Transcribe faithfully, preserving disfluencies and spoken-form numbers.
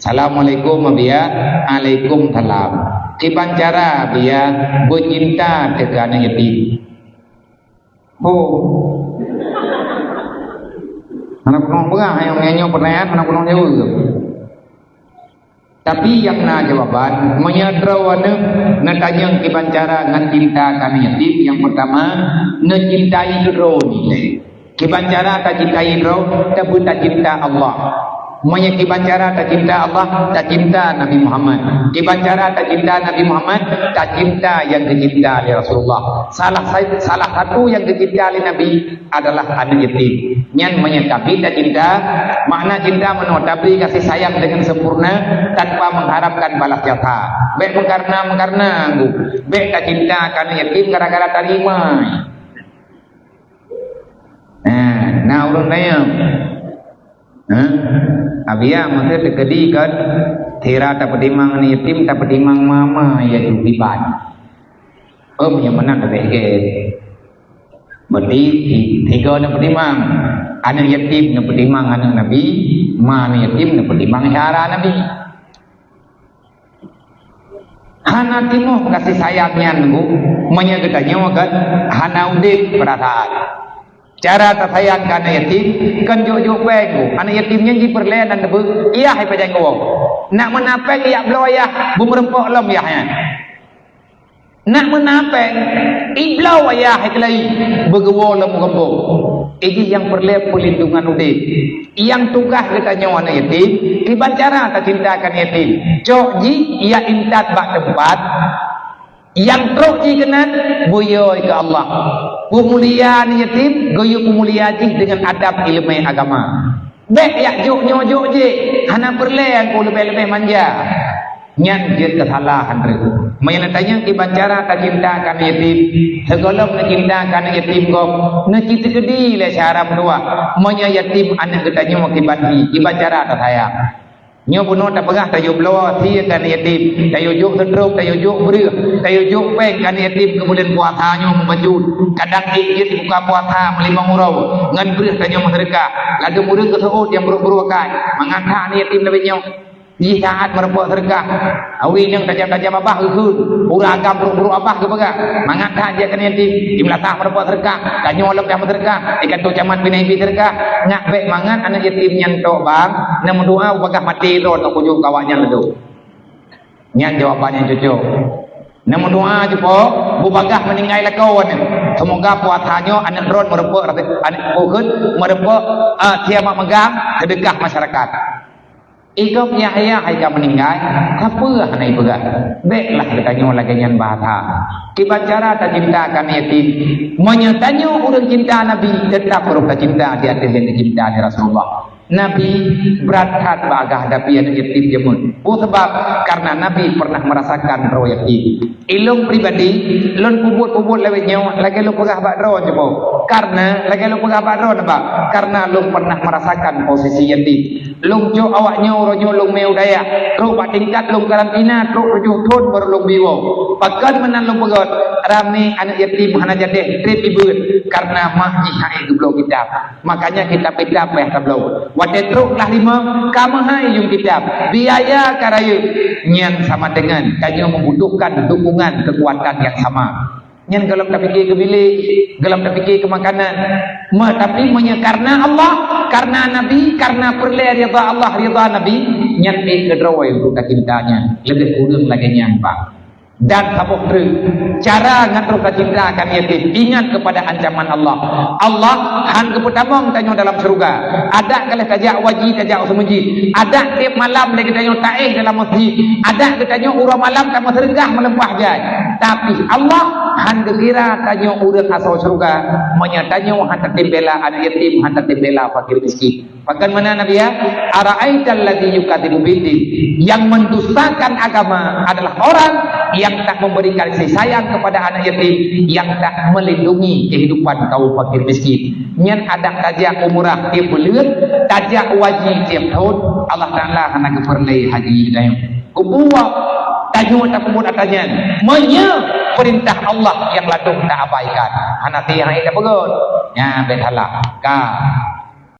"Assalamualaikum, Abiya." "Alaikumsalam." "Kiban cara, Abiya, beucinta teuka aneuk yatim?" Ho. Hana peunoh peugah, nyang nyoe peunanyaan hana peunoh jaweueb. Tapi nyang na jawaban, meunyoe droe aneuk neutanyong kiban cara ngon cinta keu aneuk yatim, nyang peurtama, neucintai droe nilai. Kiban cara tacintai droe, tabeuet tacinta Allah. Meunyoe kiban cara tacinta Allah, tacinta Nabi Muhammad. Kiban cara tacinta Nabi Muhammad, tacinta nyang geucinta lé Rasulullah. Salah sa-, salah satu nyang geucinta lé Nabi adalah aneuk yatim. Nyan meunyoe tabri tacinta, makna cinta meunoe tabri kasih sayang dengan sempurna tanpa mengharapkan balas jasa. Bék meukarna-meukarna, bék tacinta keu aneuk yatim gara-gara tarima. Nah, na ureuëng tanyong, "Hah? Abiya, masa teukeudi kon sira tapeutimang aneuk yatim, tapeutimang mama, yaitu kiban?" Em, nyang meunan leubeh gét. Berarti ti-, tiga neupeutimang. Aneuk yatim neupeutimang aneuk Nabi, ma aneuk yatim neupeutimang syara Nabi. Hana timoh kasih sayang nyan, Bu, meunyoe geutanyoe kan hana udeb peurasaan. Cara tasayang keu aneuk yatim, kan jok-jok péng, Bu. Aneuk yatim nyan jipeureulée dan teubeu, iyah hai pajan geuwoe. Nak meunan péng yak bloe ayah, beumeureumpok lom yah nyan. Nak meunan péng, ibloe ayah hai keulayi, beugeuwoe lom geumbong. Ijih nyang peureulée peulindungan udeb. Nyang tugaih geutanyoe aneuk yatim, kiban cara tacinta keu aneuk yatim. Cok jih yak intat bak teumpat, nyang trok jih keunan, buyôi keu Allah. Peumulia aneuk yatim, geuyue peumulia jih deungon adab ileumé agama. Bék yak jok nyoe jok jih, hana peureulée nyang leubeh-leubeh manja. Nyan jeuet keusalahan reuh. Meunyoe neutanyong kiban cara tacinta keu aneuk yatim, sigohlom neucinta keu aneuk yatim gob, neuci teukeudi lé syara meutuah. Meunyoe yatim aneuk geutanyoe kiban hi, kiban cara tasayang. Nyoe bunoe tapeugah tayue bloe sie keu aneuk yatim, tayue jok seutrop, tayue jok breueh, tayue jok péng keu aneuk yatim keu buleuen puasa nyoe meubacut. Kadang ék jeuet buka puasa meulimong uroe, ngon breueh tanyoe meuseudeukah. Ladôm ureuëng geuseuôt nyang brôk-brôk akai, mangat that aneuk yatim leubeh nyoe. Jih saát meurumpok seudeukah. Awi nyang tajam-tajam abah geukheun, ureuëng agam brôk-brôk abah geupeugah, mangat that jak keu aneuk yatim. Di meulasah meurumpok seudeukah, tanyoe lom dah meuseudeukah. Di kanto camat pih na ibi seudeukah. Ngat bék mangat aneuk yatim nyan tok bang, na meudoa bubagaih maté droe ngon kujok keu awak nyan leudôh. Nyan jawaban nyang cocok. Na meudoa cupo, bubagaih meuninggai lakoe nyan. Seumoga puasa nyoe aneuk droe meurumpok, aneuk bukon meurumpok, eh, siamat meugang, seudeukah masyarakat. Igob Yahya hai ka meuninggai, sapeue hana ipeugah? Béklah geutanyoe lagée nyan bahasa. Kiban cara tacinta keu aneuk yatim. Meunyoe tanyoe ureuëng cinta Nabi, teutap ureuëng tacinta di ateueh nyang geucinta lé Rasulullah. Nabi brat that bak geuhadapi aneuk yatim jameun. Peue sabab? Karena Nabi pernah merasakan droe yatim. Ilong pribadi, lôn peubuet-peubuet lawét nyoe lagée lôn peugah bak droe cupo. Karena lagée lôn peugah bak droe nibak, karena lôn pernah merasakan posisi yatim. Lôn cok awak nyoe uroe nyoe lôn meu dayah, trok bak tingkat lôn karantina trok tujoh thon baru lôn biwoe. Pakon meunan lôn peugét, ramé aneuk yatim hana jadeh treb ibeuet karena mak jih hana geubloe kitab. Makanya kitab-kitab payah tabloe. Watée trok lah lima, ka meuhai yuem kitab, biaya ka rayeuk. Nyan sama dengan tanyoe membutuhkan dukungan kekuatan yang sama. Nyan golom tapike keu bilék, golom tapike keu makanan. Ma, tapi meunyoe karena Allah, karena Nabi, karena peureulée ridha Allah, ridha Nabi, nyan ék keudroe untuk tacinta nyan. Leubeh kureueng lagée nyan, Pak. Dan saboh treuk, cara ngon droe tacinta keu aneuk yatim, ingat kepada ancaman Allah. Allah han geupeutamong tanyoe dalam syeuruga. Adak ka lheueh tajak waji, tajak u seumeujid. Adak tieb malam lé geutanyoe taéh dalam meuseujid. Adak geutanyoe uroe malam tameuseudeukah meulimpah jai. Tapi Allah han geukira tanyoe ureuëng asoe syeuruga, meunyoe tanyoe han tatem bela aneuk yatim, han tatem bela fakir miskin. Pakon meunan Nabi ya, "Ara'aital ladzi yukadzibu biddin." Yang mendustakan agama adalah orang yang tak memberikan kasih sayang kepada anak yatim, yang tak melindungi kehidupan kaum fakir miskin. Nyan adak tajak umrah tieb buleuen, tajak waji tieb thon, Allah Taala hana geupeureulée haji geutanyoe. Kubuat tanyoe tapeubuet atra nyan, meunyoe peurintah Allah nyang ladôm taabaikan. Hana teuhai tapeugét. Nyan bék salah. Ka.